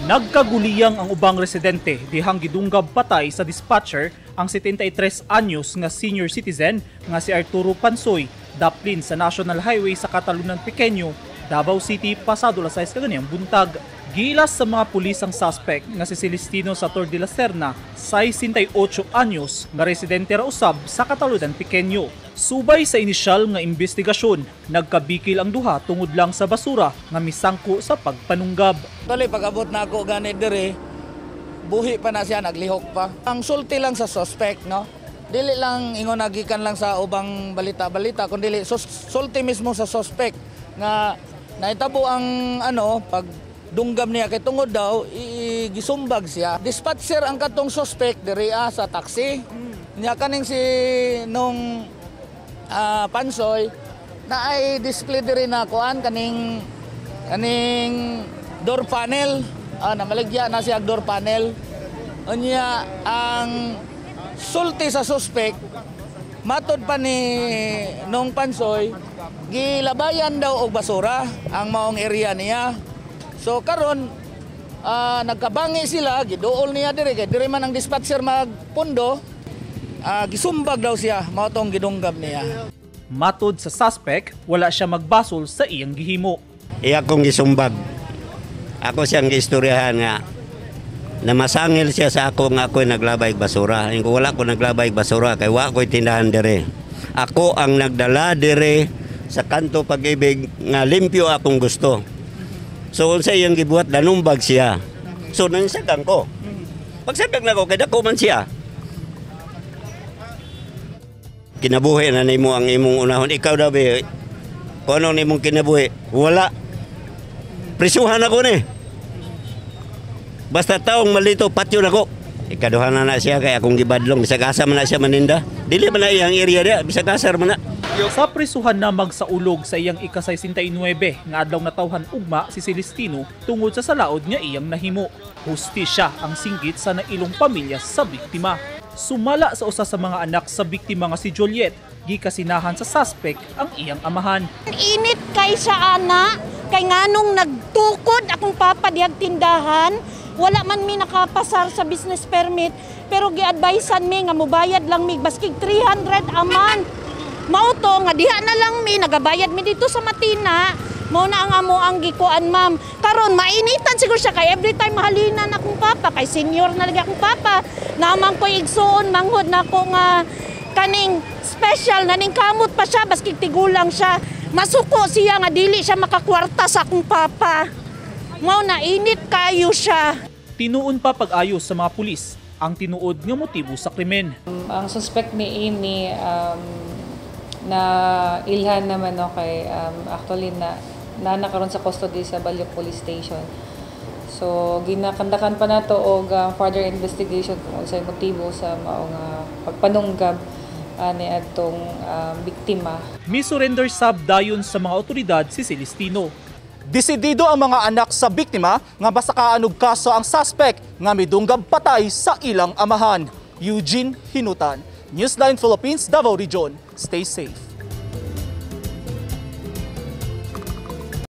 Nagkaguliyang ang ubang residente dihang gidunggab patay sa dispatcher ang 73 anyos nga senior citizen nga si Arturo Pansoy daplin sa National Highway sa Catalunan Pequeño, Davao City, pasado alas 6 kaganiyang buntag. Gilas sa mga pulis ang suspect nga si Celestino Sator de la Serna, 68 anyos, nga residente ra usab sa Catalunan Pequeño. Subay sa inisyal nga investigasyon, nagkabikil ang duha tungod lang sa basura nga misangko sa pagpanunggab. Tuloy, pag-abot na ako gani diri, buhi pa na siya, naglihok pa. Ang sulti lang sa suspect, no? Dili lang ingon nagikan lang sa ubang balita-balita, kundi sulti mismo sa suspect nga naitabo ang ano pag dunggam niya kay tungod daw gisumbag siya. Dispatcher ang katong suspect diri sa taxi. Nya kaning si nung Pansoy na ay display diri na kuan kaning kaning door panel, namaligya na siya door panel. Unya ang sulti sa suspect, matod pa ni nung Pansoy, gilabayan daw og basura ang maong area niya. So karon nagkabangi sila, giduol niya diri kay diri man ang dispatcher magpundo, gisumbag daw siya, mao tong gidunggab niya. Matod sa suspect, wala siya magbasol sa iyang gihimo. Iya kong gisumbag. Ako siyang giistoryahan nga namasangil siya sa ako nga ako'y naglabay basura. Ingon ko, wala ko naglabay basura kay wa ko'y tindahan dire. Ako ang nagdala dire sa Kanto Pag-ibig nga limpyo akong gusto. So unsa iyang gibuhat, nanumbag siya. So nansagang ko. Pagsagang nako kay dako man siya. Kinabuhi na nimo ang imong unahon. Ikaw daw be, kung ano nimong kinabuhi, wala. Prisuhan ako ni. Basta taong malito, patyon ako. Ikaduha na na siya kay akong gibadlong. Bisag asa man na siya maninda. Dili man na iyang area diya, bisag asa man na. Sa prisuhan na magsaulog sa iyang ika-69 nga adlaw natawhan ugma si Celestino tungod sa salaod nga iyang nahimo. Hustisya ang singgit sa nailong pamilya sa biktima. Sumala sa usa sa mga anak sa biktima nga si Juliet, gikasinahan sa suspect ang iyang amahan. Init kay siya ana, kay nganong nagtukod akong papa dihag tindahan, wala man mi nakapasar sa business permit, pero gi-advisean mi nga mubayad lang mi baskig 300 a month. Mao to nga diha na lang mi nagabayad mi dito sa Matina. Mao na ang amo ang gikuan, ma'am. Karon mainitan siguro siya kay every time mahalinan akong papa kay senior na lagi akong papa. Naman ko igsuon manghod nako nga kaning special na ning kamot pa siya baskig tigulang siya. Masuko siya nga dili siya makakwarta sa akong papa. Mao na init kayo siya. Tinuon pa pag-ayos sa mga pulis ang tinuod nga motibo sa krimen. Ang suspect ni Amy na ilhan naman, no, kay actually na nakaroon sa custody sa Baliok Police Station. So ginakandakan pa nato og further investigation kung unsay motibo sa maong pagpanunggab ni adtong biktima. Mi-surrender sab dayon sa mga otoridad si Celestino. Desidido ang mga anak sa biktima nga basakaan og kaso ang suspect nga midunggab patay sa ilang amahan. Eugene Hinutan, Newsline Philippines, Davao Region. Stay safe.